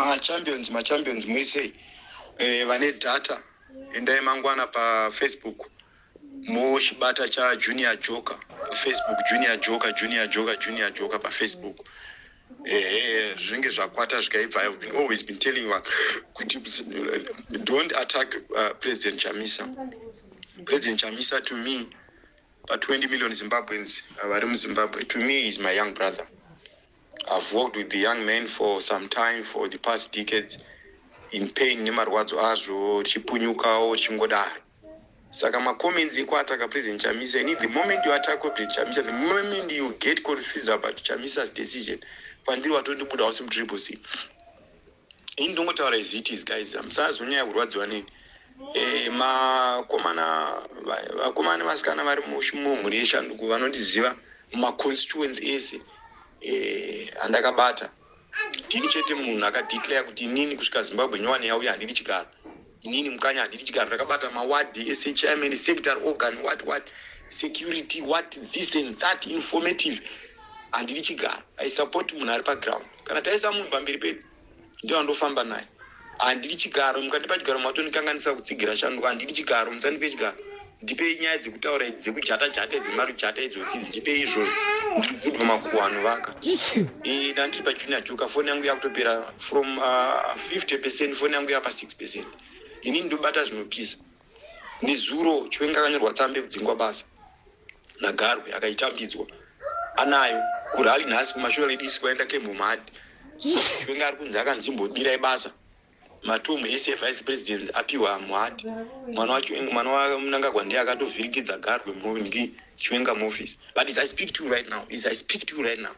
Machampions, machampions, muri sei? Vane data, endai mangwana paFacebook, mochibata chaJunior Joker paFacebook, Junior Joker, Junior Joker, Junior Joker paFacebook. Ehe, zvinenge zvakwata zvikaibva. I've been always been telling you kuti don't attack President Chamisa. President Chamisa to me, pa20 million Zimbabweans vari muZimbabwe, to me is my young brother. I've worked with the young man for some time, for the past decades, in pain nemarwadzo azvo, tichipunyukawo tichingodaro. Saka macomments ekuataka President Chamisa, ini the moment you attack President Chamisa, the moment you get confused about Chamisa's decision, kwandiri watondibuda wasi muTriple C. Ini ndongotaura as it is, guys. Musazonyanya kurwadziwa neni. Makomana, vakomana nevasikana vari mumhuri yeshanduko vanondiziva mumaconstituency ese andakabata. Ndini chete munhu akadeclare kuti inini kusvika Zimbabwe nyowani yauya handidi chigaro. Inini Mukanya handidi chigaro. Ndakabata mawadhi ese, chairman, secretary, organ, what what, security, what, this and that, informative. Handidi chigaro. I support munhu ari paground. Kana taisa munhu pamberi pedu, ndiyo andofamba naye. Handidi chigaro. Mukandipa chigaro, matonikanganisa kutsigira shanduko. Handidi chigaro, musandipe chigaro. Ndipei nyaya dzekutaura idzi, dzekujata jata, dzemarujata idzodzi, ndipei izvozvo. Ndiri kudwa makuhwa anovaka. Ndandiri paJunior Joker. Foni yangu yakutopera from 50%, foni yangu yapa 6%. Inini ndobata zvinopisa. Nezuro Chiwenga akanyorwa tsamba yekudzingwa basa naGarwe, akaitambidzwa anayo kurally nhasi kumashure ledisi kwaenda kemumhadi. Chiwenga ari kunzi akanzimbobirai basa. Matomu ese vice president apiwa Muhadi. Mwana wacho, mwana waMnangagwa, ndiye akatovhirikidza Garwe ndi Chiwenga muoffice. But as I speak to you right now, as I speak to you right now,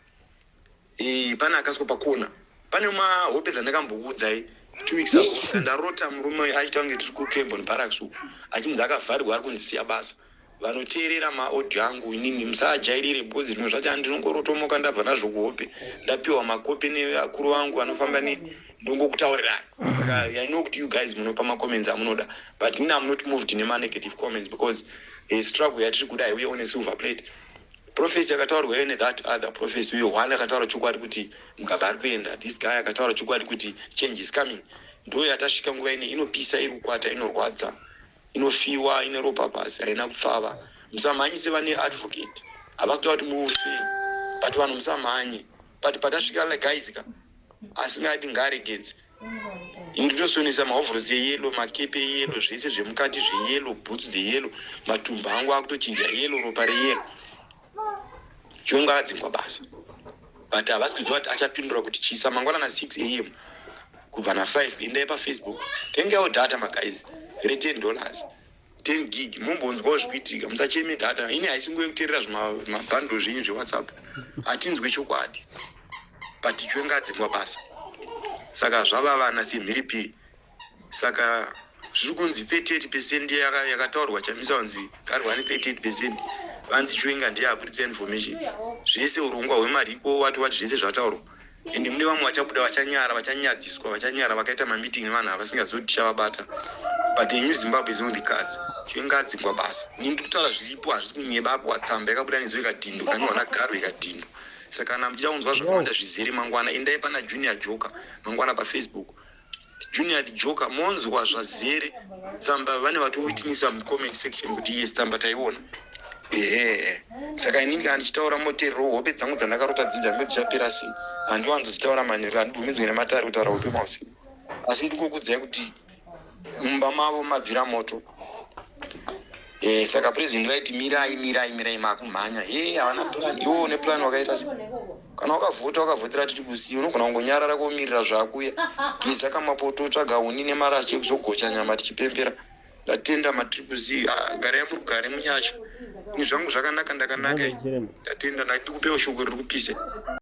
pane akaswa pakona, pane mahope dzandakambokuudzai 2 weeks ago. Ndarota murume achiita kunge tiri kuCraibon Barracks uku, achinzi akavharirwa, ari kunzisiya basa. Vanoteerera maaudio angu, inini musajairire, because zvimwe zvacho handinongorotomoka ndabva nazvo kuhope, ndapiwa makopi nevakuru vangu vanofamba neni, ndongokutaurirai. Saka I know kuti you guys munopa macomments amunoda, but ini am not moved nemanegative comments, because struggle yatiri kuda haiuye on a silver plate. Prophecy yakataurwa iyo nethat other prophecy uyo one akataura chokwadi kuti Mugabe ari kuenda, this guy akataura chokwadi kuti change is coming. Ndo yatasvika nguva ine inopisa, iri kukwata, inorwadza, inofiwa, ine ropa pasi, haina kupfava. Musamhanyise vane advocate, havasi kuda kuti mufe, but vanhu musamhanye. But patasvika, guys ka, asingadi ngaaregedze. Ini ndotosonesa mahovhorosi eyellow, makepe eyellow, zvese zvemukati zveyellow, bhutsu dzeyellow, matumbu angu akutochinja yellow, ropa reyellow. Chiwenga adzingwa basa, but havasi kuziva kuti achapindura kuti chisa mangwana na6 a.m. kubva na5. Endai paFacebook, tengaiwo data, maguys, re$10, 10 gig, mumbonzwawo zvikuitika. Musacheme data. Ini haisi nguva yekuteerera zvimabhando zvenyu zveWhatsApp, hatinzwe chokwadi. But Chiwenga adzingwa basa, saka zvava vana semhiripiri. Saka zviri kunzi 38% yakataurwa. Chamisa vanzi Garwa ne38%, vanzi Chiwenga ndiye aburitsa information zvese, urongwa hwemariko, wati wati, zvese zvataurwa. Ende mune vamwe vachabuda vachanyara, vachanyadziswa, vachanyara vakaita mameeting nevanhu ava vasingazivi kuti tichavabata. But the new Zimbabwe is on the cards. Chiwenga adzingwa basa. Ini ndiri kutaura zviripo, hazvisi kunyeba apo. Tsamba yakabuda nezuva ikadhindwa, kanyorwa naGarwe, ikadhindwa. Saka kana muchida kunzwa zvakawanda zvizere mangwana, endai pana Junior Joker mangwana paFacebook, Junior Joker, monzwa zvazere tsamba. Vane vatowitnessa mucomment section kuti yes, tsamba taiona. Ehe, saka inini kana ndichitaura, moteererawo hope dzangu dzandakarota dzidza ndo dzichapera sei. Handiwanzodzitaura manheru, handibvumidzwe nematare kutaura hope mausiku, asi ndikokudzai kuti mumba mavo mabvira moto. Saka president vaiti mirai, mirai, mirai, makumhanya. He, havana plan. Iwo une plan wakaita sei? Kana wakavhota, wakavhotera tiri kusiya, unogona kungonyarara komirira zvakuya. Geza kamapoto, tsvaga huni nemarasha ekuzogocha nyama tichipembera. Ndatenda, maTriple C. Garai murugare, munyasha. Ini zvangu zvakanaka, ndakanaka. Ndatenda, ndikupewo shoko riri kupisa.